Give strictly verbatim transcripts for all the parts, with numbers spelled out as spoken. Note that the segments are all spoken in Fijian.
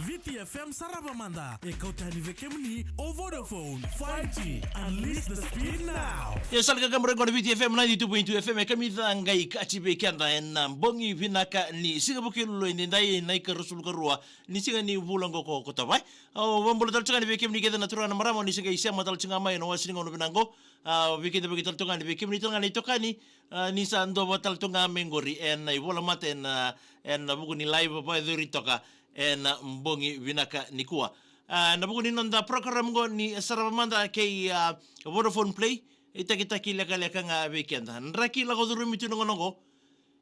Viti F M sarava mada, e kau tani vei kemuni o Vodafone five G. Unleash the speed now. Ia, sa lako ka marautaka na Viti F M ninety-two point two F M, e kamica qai kati vei keda ena bogi vinaka ni siga Vukelulu edaidai, na ikaruasagavulu ka rua ni siga ni vula qo ko Okotova. Au vakabula tale tu ga yani vei kemuni kece na turaga na marama ni se qai sema tale tu ga mai ena wasa ni gauna vinaka qo. A, vei keda vei tale tu ga yani vei kemuni tale ga na itokani, a, ni sa dova tale tu ga mai qori ena ivolamata ena, ena vuku ni live vakayacori toka ena bogi vinaka nikua. A, na vuku ni noda program qo ni sarava mada kei, a, Vodafone Play, itakitaki lekaleka ga vei keda. Draki lako curumi tu na gauna qo,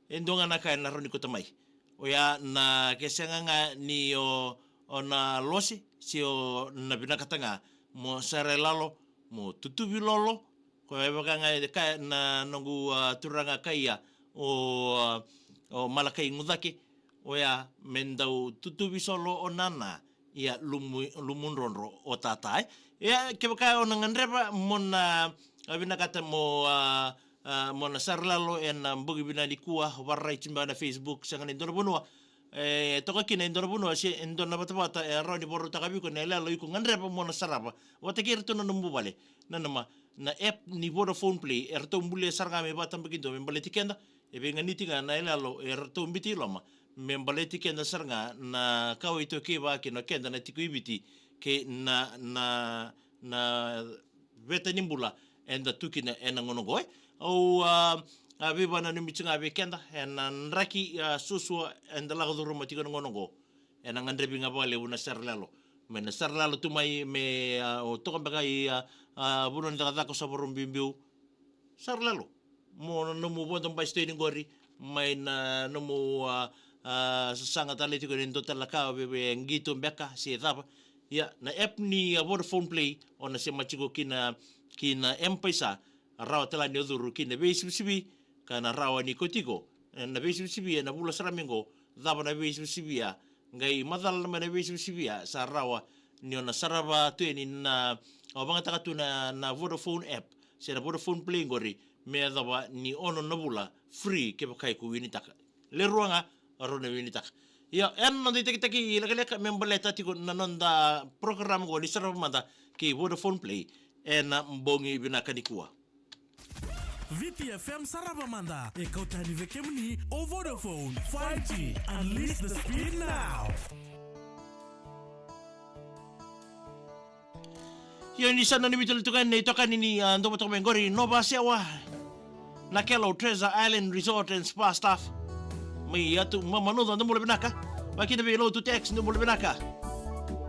e dua ga na ka ena rawa ni kauta mai. Oya na ke sega ga ni o, o na lose, se o na vinakata ga mo sara i lalo, mo tutuvi lolo, ko e vaka ga e kaya na noqu, a, turaga kaya o, a, o Malakai Gucake, oya me dau tutuvi solo o nana, ia lumu, lumu drodro o tata, e. Ia, kevaka o na gadreva mo na, a, vinakata mo, a, a, mo na sara i lalo ena bogi vinaka nikua, vararai tu mai na Facebook, sega ni dua na vanua, e, toka kina e dua na vanua, se e dua na vatavata, e rawa ni vakarautaka vei iko na iyaloyalo iko gadreva mo na sarava. Vata kei iratou na nomu vale, nanuma, na app ni Vodafone Play, eratou bulia sara ga me vakatabakidua me baleti keda, e veiganiti ga na iyaloyalo eratou biuta i loma me baleti keda sara ga na kawa iTaukei vaka kina o keda na tiko i Viti kei na, na, na veta ni bula eda tu kina ena gauna oqo, e. Au, a, a, veivakananumi tu ga vei keda ena draki, a, suasua eda lako curuma tiko ena gauna oqo. Ena gadrevi ga vakalevu na sara i lalo. Me na sara i lalo tu mai me, a, o toka beka i, a, a, vanua ni cakacaka o sa vakarau biubiu. Sara i lalo. Mo na nomu vodo basitoini qori, mai na nomu, a, a, sasaga tale tiko ni dua tale na ka, vei, vei qito beka se cava. Ia, na app ni, a, Vodafone Play, o na sema tiko ki na, ki na M-PAiSA, rawa tale ni o curu ki na veisivisivi, ka na rawa ni ko tiko, e, na veisivisivi, e, na vula sara mai qo, cava na veisivisivi, a, qai macala mai na veisivisivi, a, sa rawa ni o na sarava tu yani na, o vakayagataka tu na, na Vodafone app, se na Vodafone Play qori, me yacova ni ono na vula, free, kevaka iko winitaka. Le rua ga, rau na winitaka. Ia, ena noda itakitaki lekaleka me baleta tiko na noda program qo ni sarava mada kei Vodafone Play ena bogi vinaka nikua. Viti F M sarava mada, e kau tani vei kemuni o Vodafone five G. Unleash the speed now. Io, ni sa nanumi tale tu ga yani na itokani ni, a, dau toka mai qori, Nova Sewa, Nakelo Treasure Island Resort and Spa Staff. Mai Yatu, Mamanuca, dou bula vinaka. Vaka kina vei Lotu Tex, dou bula vinaka.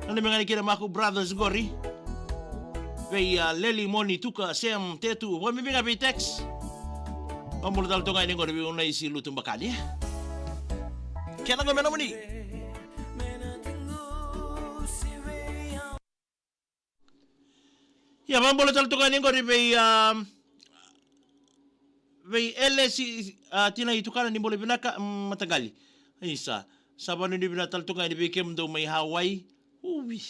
Nanumi ga yani kina Maku Brothers qori. Vei, a, Leli, Moni, Tuka, Sam, Tetu, vakabibi ga vei Tex. Vakabula tale tu ga yani qori vei Unaisi Lutu Bakali. Kena qo me nomuni. Ia, vakabula tale tu ga yani qori vei, a, vei Elesi, a, Tina i Tukana, ni bula vinaka, mm, mataqali. Isa, sa vakanuinui vinaka tale tu ga yani vei kemudou mai Hawaii. Uvi.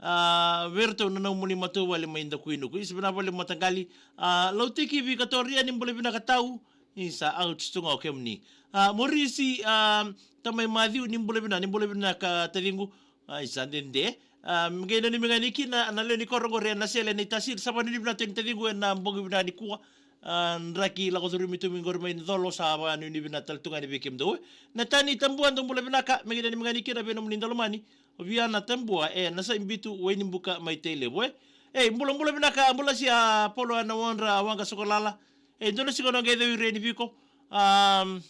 A, vei iratou na nomuni matavuvale mai Dakuinuku. Isa, vinaka vakalevu mataqali. A, Lautiki Vikatoria, ni bula vinaka tau. Isa, out tu ga o kemuni. A, Morisi, a, tamai Mathiu, ni bula vinaka, ni bula vinaka taciqu. A, isa dede. A, me qai nanumi ga yani kina na lewe ni koro qori ena sele nei Tasiri, sa vakanuinui vinaka tu yani taciqu ena bogi vinaka nikua. A, draki lako curumi tu mai qori mai Nacolo, sa vakanuinui vinaka tale tu ga yani vei kemudou. Na tani Tabua, dou bula vinaka, me qai nanumi ga yani kina vei nomuni daulomani. O Viana Tabua, e, na Saibitu, Wainibuka mai Tailevu, e. E, bulabula vinaka, bula sia Polo, a, na wadra, a, Waqa Sokalala. E, dua na siga o na qai cau ira yani vei iko. Am,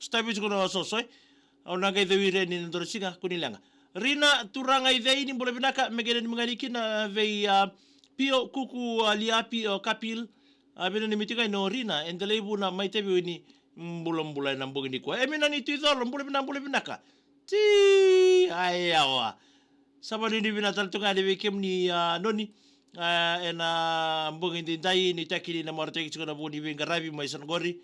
sotavi tiko na soso, e. O na qai cau ira yani na dua na siga, kua ni leqa. Rina Turaga i Cei, ni bula vinaka, me qai nanumi ga yani kina vei, a, Pio, Kuku, a, Liapi, o Kapil. A, veinanumi tiko ga yani o Rina, e Delaivuna mai Taveuni, bulabula ena bogi nikua. E, Minani Tuicolo, bula vinaka, bula vinaka. Ti, ai yawa. Sa vakanuinui vinaka tale tu ga yani vei kemuni, a, Noni. A, ena bogi edaidai, nuitaki ni na marautaki tiko na vo ni veiqaravi mai sa na qori.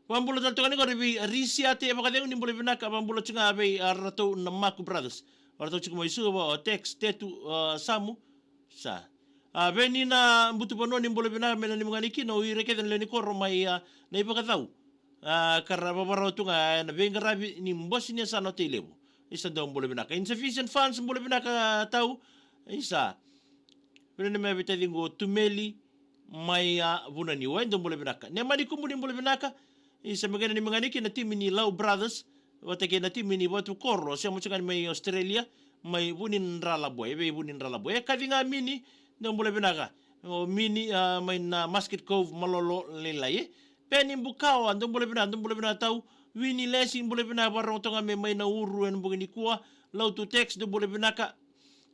Vakabula tale tu ga yani qori vei Risiate Vakacegu, ni bula vinaka, vakabula tu ga vei, a, ratou na Maku Brothers. Ratou tiko mai Suva, o Tex, Tetu, a, Samu. Sa. A, vei ni na Butuvanua, ni bula vinaka, me nanumi ga yani kina o ira kece na lewe ni koro mai, a, na ivakacau. A, ka ra vavarau tu ga ena veiqaravi ni bose ni yasana o Tailevu. Isa, dou bula vinaka. Insufficient funds, bula vinaka tau. Isa. Vinaka mai vei taciqu o Tumeli mai a Vunaniwai, dou bula vinaka. Nemani Kumu, ni bula vinaka. Isa, me qai nanumi ga yani kina na timi ni Lau Brothers vata kei na timi ni Vatukoro, sema tiko ga yani mai Australia, mai Vunidralabue, vei Vunidralabue. E kaci ga Mini, dou bula vinaka. O Mini, a, mai na Musket Cove, Malolo lailai. Peni Bukawa, dou bula vinaka, dou bula vinaka tau. Wini Lesi, bula vinaka, vakarorogo toka ga mai Nauru ena bogi nikua. Lautu Tex, dou bula vinaka.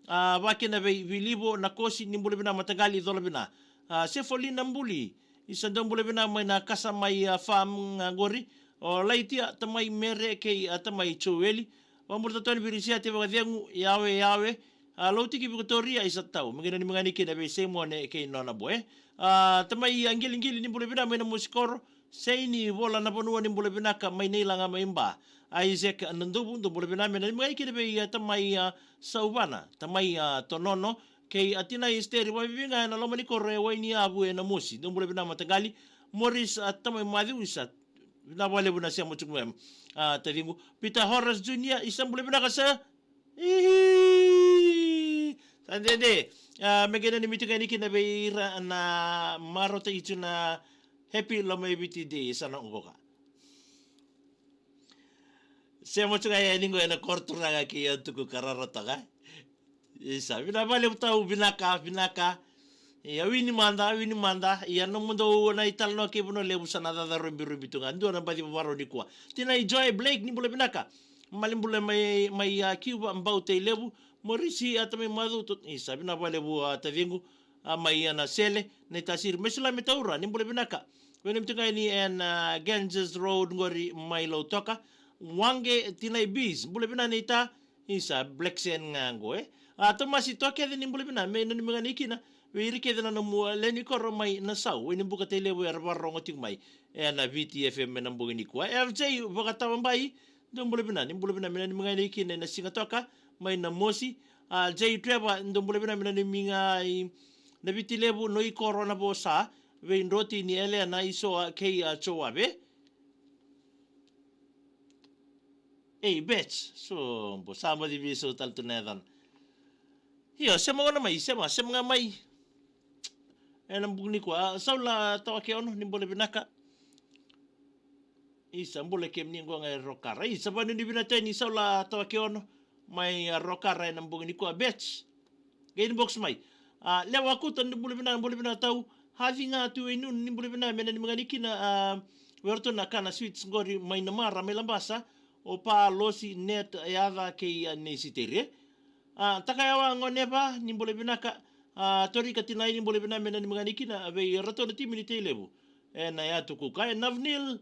A, vakina vei Vilivo Nakosi, ni bula vinaka mataqali, cola vinaka. A, Sefolina Buli, isa, dou bula vinaka mai na Kasa mai, a, farm ga qori. O Laitia, tamai Mere kei, a, tamai Joeli. Vabula totoni vei Risiate Vakacegu, Yawe, Yawe. A, Lautiki Vikatoria, isa tau. Me qai nanumi ga yani kina vei Simone kei nona boy. A, tamai, a, Qiligili, ni bula vinaka mai na Mosi Koro. Seini Vola Navanua, ni bula vinaka mai Nailaga mai Ba. Isaac Naduvu, dou bula vinaka, me nanumi ga yani kina vei, a, tamai, a, Sauvana, tamai, a, Tonono, kei, a, tinai Esteri, vakavivi ga ena loma ni koro e Wainiyavu e Namosi, dou bula vinaka mataqali. Morris, a, tamai Matthew, isa, vinaka vakalevu na sema tiko mai, a, taciqu. Peter Horace Junior, isa, bula vinaka sir. Ihi. Sa dede. A, me qai nanumi tiko ga yani kina vei ira na marautaki tu na Happy Lomaiviti Day, sa na oqo ka. Sema tiko ga yani qo ena koro turaga kei Yatu Kuka, rarawa toka. Isa, vinaka vakalevu tau, vinaka, vinaka. Ia, wini mada, wini mada. Ia, nomudou na italanoa kei Vanua Levu sa na caca rubirubi tu ga. Dua na baci vakarau nikua. Tinai Joy Blake, ni bula vinaka. Mali bula mai, mai, a, Cuba, Bau, Tailevu. Morisi, a, tamai Macu, to-, isa, vinaka vakalevu, a, taciqu. A, mai, a, na Sele, na iTasiri. Mesulame Taura, ni bula vinaka. Wena mi tu ga yani ena, a, Ganges Road qori mai Lautoka. Waqe, tinai Bis, bula vinaka na ita. Isa, Black Sand ga qo, e. A, Tomasi Tokece, ni bula vinaka, me nanumi ga yani kina vei ira kece na nomu, a, lewe ni koro mai Nasau, Wainibuka, Tailevu, era vakarorogo tiko mai ena Viti FM ena bogi nikua. F J Vakatawabai, dou bula vinaka, ni bula vinaka, me nanumi ga yani kina ena Siga Toka mai Namosi. A, J Trevor, dou bula vinaka, me nanumi ga i Navitilevu, Noikoro, Navosa, vei Droti, ni Elena, Isoa kei, a, Joave. Ei, Bets, so, bo, sa baci veisau tale tu na yacana. Io, sema gona mai, sema, sema ga mai. Ena bogi nikua, a, Saula Tawakeono, ni bula vinaka. Isa, bula kemuni qo ga e Rokara. Isa, vanuinui vinaka tale ni Saula Tawakeono mai, a, Rokara ena bogi nikua, Bets. Qai inbox mai. A, Lewa Kuta, ni bula vinaka, bula vinaka tau. Haci ga tu e Nunu, ni bula vinaka, me nanumi ga yani kina, a, vei iratou na Kana Sweets qori mai Namara, mai Labasa. O Pa, Losi, Net, Yaca kei, a, Neisi Terie. A, Takayawa Goneva, ni bula vinaka. A, Torika Tinai, ni bula vinaka, me nanumi ga yani kina vei iratou na timi ni Tailevu ena Yatu Kuka. E Navnil,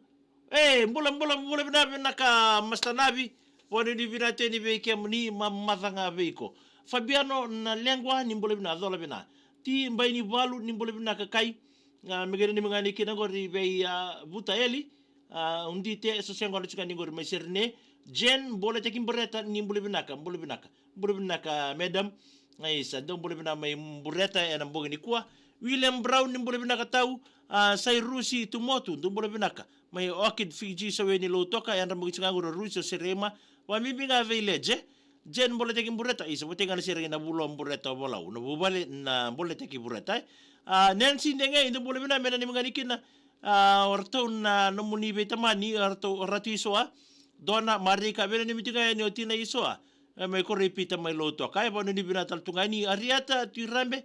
e, bula, bula, bula vinaka, vinaka Master Navi. Vanuinui vinaka tale ni vei kemuni, mamaca ga vei iko. Fabiano Nalequa, ni bula vinaka, cola vinaka. Ti Bainivalu, ni bula vinaka kai. A, me qai nanumi ga yani kina qori vei, a, Vuta Eli. A, Udite, so se qo na tiko yani qori mai Serene. Jen Boletaki Bureta, ni bula vinaka, bula vinaka. Bula vinaka, madam. Isa, dou bula vinaka mai Bureta ena bogi nikua. William Brown, ni bula vinaka tau. A, Sairusi Tumotu, dou bula vinaka. Mai Orchid Fiji, sa vei ni Lautoka, yadra bogi tiko ga qori o Rusi, o Serema. Vakabibi ga vei Leje. Jen Boletaki Bureta, isa, votei ga na sere kei na Vulo Bureta o Volau. Na vuvale na Boletaki Bureta, e. A, Nancy Degei, dou bula vinaka, me nanumi ga yani kina. A, o ratou na nomuni veitamani, o ratou, o Ratu Isoa. Dona, Marika, me nanumi tiko ga yani o Tina Isoa. E, mai Koroipita mai Lautoka, e, vanuinui vinaka tale tu ga yani. Arieta Tuirabe,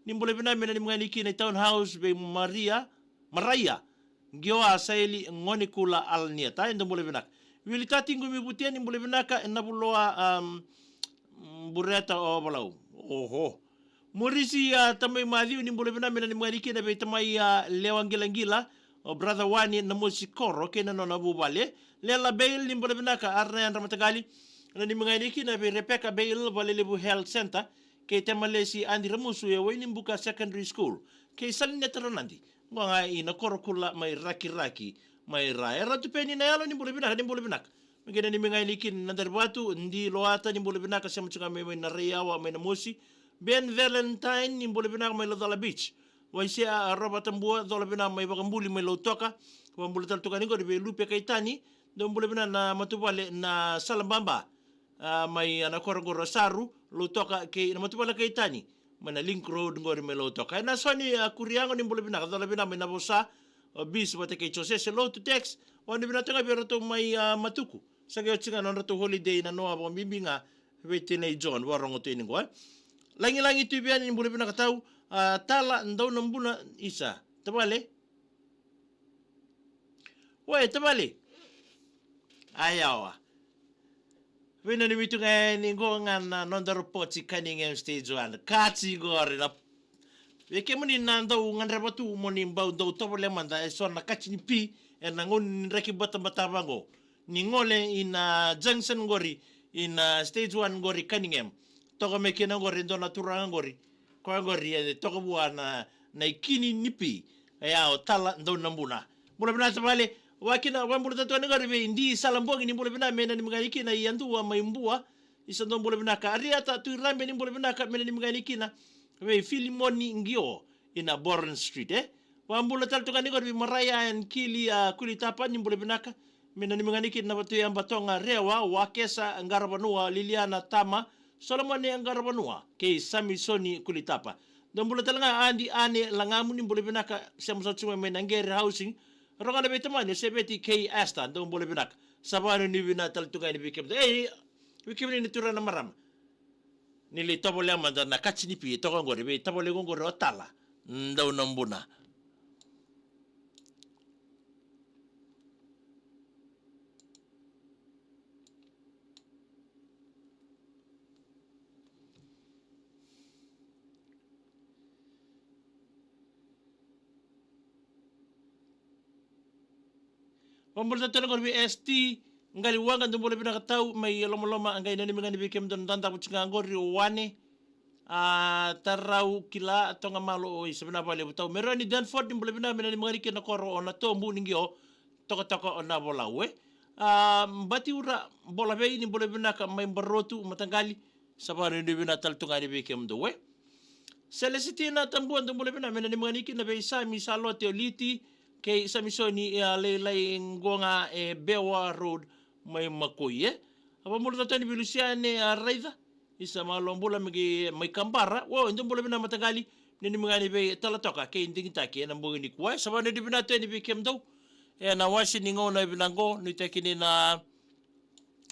ni bula vinaka, me nanumi ga yani kina i Townhouse vei Maria, Maraia. Qioa Saili Gonekula Alanieta, e, dou bula vinaka. Wili Tati Qumi Vutia, ni bula vinaka, e, Navuloa, um, Bureta o Volau. Oho. Morisi, a, tamai Maciu, ni bula vinaka, me nanumi ga yani kina vei tamai, a, Lewa Qilaqila, o brother Wani, Namosi Koro kei na nona vuvale. Lela Bail, ni bula vinaka, ara na yadra mataqali. Nanumi ga yani kina vei Rebecca Bail, Valelevu Health Centre, kei Temalesi Adi Ramusu e Wainibuka Secondary School, kei Salineta Ranadi. Qo ga i Nakorokula mai Rakiraki, mai Ra. E Ratu Peni Nayalo, ni bula vinaka, ni bula vinaka. Me qai nanumi ga yani kina Nadarivatu, Di Loata, ni bula vinaka, sema tiko ga mai, mai Naraiyawa, mai Namosi. Ben Valentine, ni bula vinaka, mai Lacala Beach. Waisea, a, Rovata Bua, cola vinaka mai Vakabuli mai Lautoka. Vakabula tale tu ga yani qori vei Lupe Kaitani, dou bula vinaka na matavuvale na Salababa. A, mai na koro qori o Saru, Lautoka kei na matavuvale Kaitani. Mai na Link Road qori mai Lautoka. E na Soni, a, Kuriago ni bula vinaka, cola vinaka mai Navosa, o Bis vata kei Josese Lotu Tex, o ni vinaka tu ga vei iratou mai, a, Matuku. Sa qai oti ga na nodratou holiday na noa vakabibi ga vei tinai John, vakarogo tu yani qo, e. Lagilagi Tui Veiani ni bula vinaka tau, a, Tala Daunabuna isa. Tavale. Oe, tavale. Ayawa. Veinanumi tu ga yani qo ga na noda report i Cunningham Stage One. Kati qori na Vei kemuni na dau gadreva tu mo ni bau dau tovolea mada e so na kati ni pi e na gauna ni draki batabata vaqo. Ni gole i na junction qori, i na stage one qori Cunningham. Toka mai kina qori e dua na turaga qori. Koya qori e toka vua na, na ikini ni pi. E a o Tala Daunabuna. Bula vinaka tavale, wa kina, wa bula tatu yani qori vei Di Salabogi ni bula vinaka me nanumi ga ni kina i Adua mai Bua. Isa dou bula vinaka. Ariata Tuirabe ni bula vinaka me nanumi ga ni kina. Vei Filimoni Qio i na Boren Street, e. Vabula tale tu ga ni qori vei Maraia and Kili, a, Kulitapa ni bula vinaka. Me nanumi ga ni kina na vatu ya Batoga Rewa, Wakesa Qaravanua, Liliana Tama, Solomone Qaravanua, kei Samisoni Kulitapa. Dou bula tale ga Adi Ane Lagamu ni bula vinaka, sema sa tu mai na Qere Housing. Roga na veitamani o Seveti kei Asta, dou bula vinaka. Sa vanuinui vinaka tale tu ga ni vei kemudou. Ei, vei kemuni na turaga na marama. Ni lai tovolea mada na kati ni pi, toka qori, vei tavale qo qori o Tala Daunabuna. Vabula tale qori vei S T Qaliwaqa, dou bula vinaka tau mai Lomaloma, a qai nanumi ga ni vei kemudou na dadaku tiko ga qori o Wane. A, Tarau Kila, Toga Malo, o isa vinaka vakalevu tau. Meroni Danford, ni bula vinaka me nanumi ga ni kina na koro o Natobu ni Qio, tokatoka o Navolau, e. A, Batiura Bolavei, ni bula vinaka mai Barotu, Mataqali, sa vanuinui vinaka tale tu ga yani vei kemudou, e. Selesitina Tabua, dou bula vinaka me nanumi ga ni kina vei Sami Salote o Liti, kei Samisoni, e, a, Lailai qo ga e Bewa Road mai Makoi, e. A, vabula tale tu yani vei Lusiane, a, Raica, isa malo bula mai, mai Kabara, o, dou bula vinaka Mataqali, nanumi ga ni vei Talatoka kei Digitaki e na bogi nikua, e. Sa vanuinui vinaka tu yani vei kemudou e na wase ni gauna vinaka qo, nuitaki ni na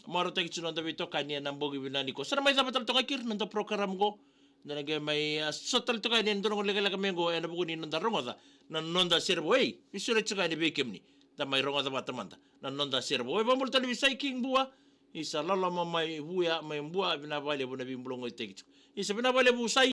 marautaki tu na noda veitokani e na bogi vinaka nikua. Sa na mai cava tale toka kina na noda program qo. Da na qai mai, a, so tale toka yani e na dua na gauna lekaleka mai qo e na vuku ni noda rogoca na noda sere vou. Ei, veisureti toka yani vei kemuni. Da mai rogoca vata mada na noda sere vou. E vabula tale vei Sai King Bua. Isa loloma mai Vuya, mai Bua, vinaka vakalevu na veibulagotaki tiko. Isa vinaka vakalevu Sai.